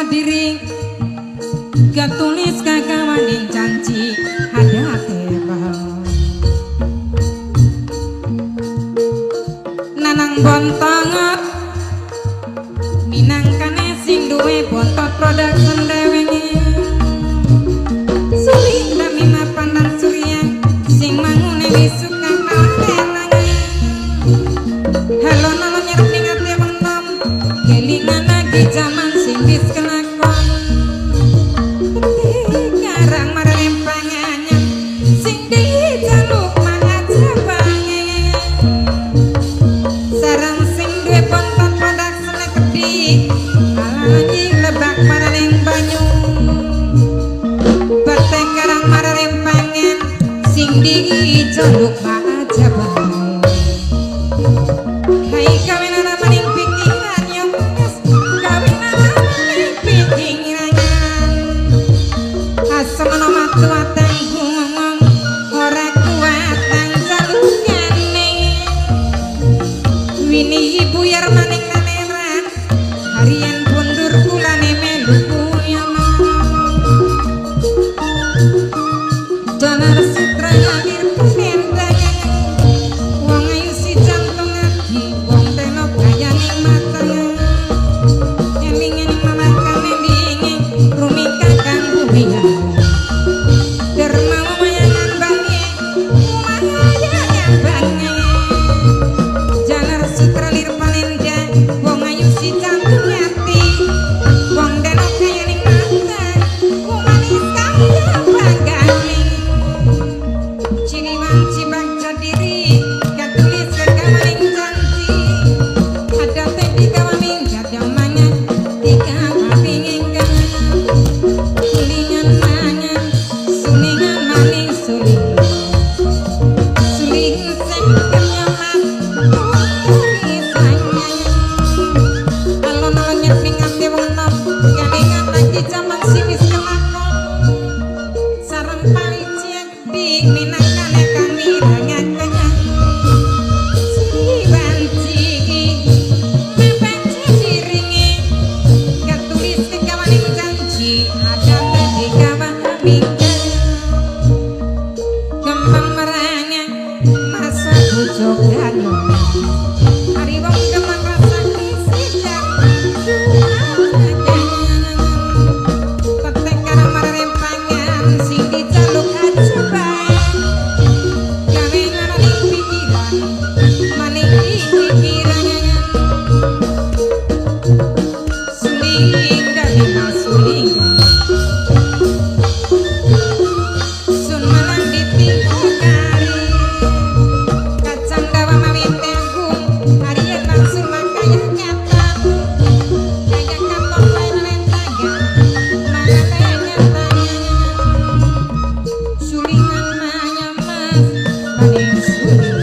Diri katulis kakawaning janji hadate nanang bontongot minangkane sing duwe bontot production dewenge suling dami mapan lan surya sing mangune wis suka malah halon-alon nyerep ning ati wong nom kelingan lagi jaman sing wis kelakon karang marang panganyan sing dijaluk mangajabange sarang sing duwe bontot production kedhi lagi lebak marang banyu bate karang marang pangan sing dijaluk mangajabange. Hai kawin ana maning pikiran yo kawin ana maning pikiran asem ana matua tanggung ngomong ora kuat nang jalukane wini buyar maning laneran harian pundur kulane melu kuyama jalar sutra ngamir penendangan wong ayu si jantung ati wong teno kayaning mata elingan mamakane dingin rumika kang bumi derma mayangan bange mayangan bange jalar sutra lir palenda wong ayu si jantung ati wong teno kayaning mata manis kaya banggane ciri wanci bagja diri katulis kekawaning janji adate dikawaning jadamanya dikawapingengkan sulingan mangan sulingan maning suling suling sing kenyamat alon-alon nyerping ati wong nom kelingan lagi jaman sing wis kelakon sareng palician di minangkane kang mirengaken sri wanci mapanci diringe katulis kekawaning janji adate dikawamingkan kembang merangeng masa bujuk gano ari wong kemang rasa kisidak petek karang marang pangan sing dijaluk aja bae gawe maning pikiran maning pikiran suling dari masuling sun malang ditinggal kari kacang dawa mawi tenggung harian langsung makaya nyata kaya katon lain lentagan malalenya tanya sulingan manyamas maning suling.